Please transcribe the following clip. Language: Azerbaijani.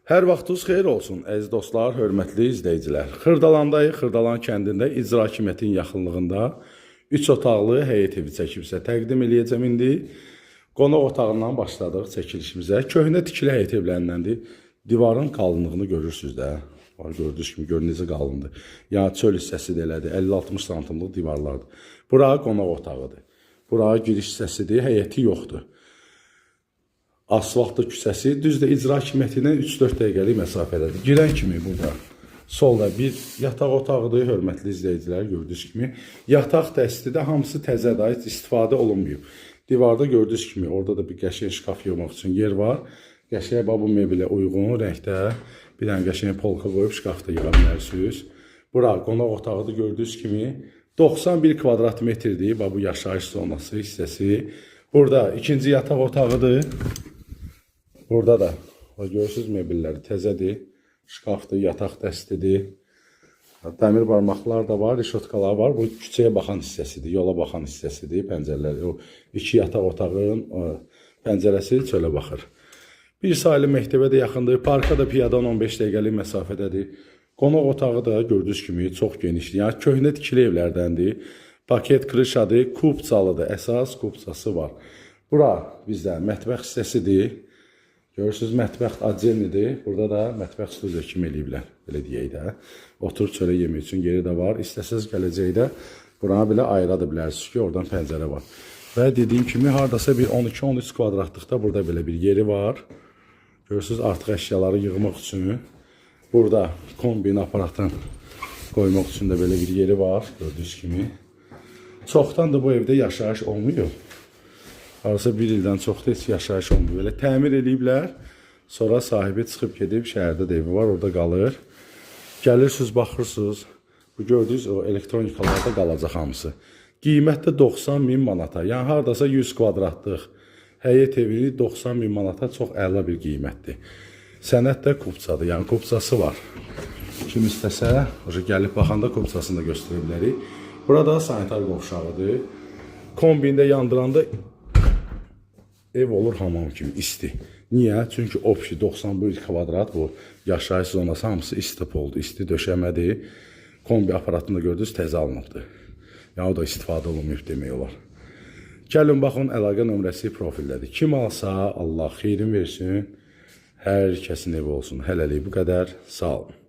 Hər vaxtınız xeyir olsun, əziz dostlar, hörmətli izləyicilər. Xırdalandayıq, Xırdalan kəndində İcra Hakimiyyətinin yaxınlığında 3 otaqlı həyət evi çəkib sizə təqdim eləyəcəm indi. Qonaq otağından başladıq çəkilişimizə. Köhnə tikili həyət evlərindəndir. Divarın qalınlığını görürsüz də. Var, gördüyünüz kimi görün necə qalındır. Yəni çöl hissəsi də elədir. 50-60 santimlik divarlardır. Bura qonaq otağıdır. Bura giriş hissəsidir, həyəti yoxdur. Asfaltlı küçəsi, düz də İcra Hakimiyyətindən 3-4 dəqiqəlik məsafədədir. Girən kimi burada solda bir yataq otağıdır, hörmətli izləyicilər, gördüyünüz kimi. Yataq dəsti də hamısı təzədir, heç istifadə olunmayıb. Divarda gördüyünüz kimi orada da bir qəşəng şkaf yığmaq üçün yer var. Qəşəng bax bu mebelə uyğun rəngdə bir dənə qəşəng polka qoyub şkafda yığa bilərsiniz. Bura qonaq otağıdır, gördüyünüz kimi 91 kvadrat metrdir. Bax bu yaşayış zonası hissəsi. Burada ikinci yataq otağıdır. Burada da bax, görürsüz mebelləri təzədir. Şkafdır, yataq dəstidir. Dəmir barmaqlar da var, rişotkalar var. Bu küçəyə baxan hissəsidir, yola baxan hissəsidir, pəncərələr. O iki yataq otağının pəncərəsi çölə baxır. Bir saylı məktəbə də yaxındır, parka da piyadan 15 dəqiqəlik məsafədədir. Qonaq otağı da gördüyünüz kimi çox genişdir. Yəni köhnə tikili evlərdəndir. Paket krışadır, kupçalıdır. Əsas kupçası var. Bura bizdə mətbəx hissəsidir. Görürsüz, mətbəx отдельныйdır. Burada da mətbəx studiya kimi eləyiblər, belə deyək də. Oturub çörək yemək üçün yeri də var. İstəsəz gələcəkdə buranı belə ayıra da bilərsiniz ki, oradan pəncərə var. Və dediyim kimi hardasa bir 12-13 kvadratlıqda burada belə bir yeri var. Görürsüz, artıq əşyaları yığmaq üçün burada kombin aparatını qoymaq üçün də belə bir yeri var, gördüyünüz kimi. Çoxdan da bu evdə yaşayış olmuyor. Harasa bir ildən çoxdur heç yaşayış olmuyor. Belə təmir eləyiblər. Sonra sahibi çıxıb gedib, şəhərdə də evi var, orada qalır. Gəlirsiniz, baxırsınız. Bu gördüyünüz o elektronikalarda qalacaq hamısı. Qiymət də 90 min manata. Yəni hardasa 100 kvadratlıq həyət evi 90 min manata çox əla bir qiymətdir. Sənəd də kupçadır, yəni kupçası var. Kim istəsə, gəlib baxanda kupçasını da göstərə bilərik. Burada sanitar qovşağıdır. Kombində yandıranda ev olur hamam kimi isti. Niyə? Çünki общий 91 kvadrat bu yaşayış zonası hamısı isti poldur, isti döşəmədir. Kombi aparatını da gördünüz, təzə alınıbdır. Yəni o da istifadə olunmayıb demək olar. Gəlin baxın, əlaqə nömrəsi profildədir. Kim alsa Allah xeyrin versin. Hər kəsin evi olsun. Hələlik bu qədər. Sağ olun.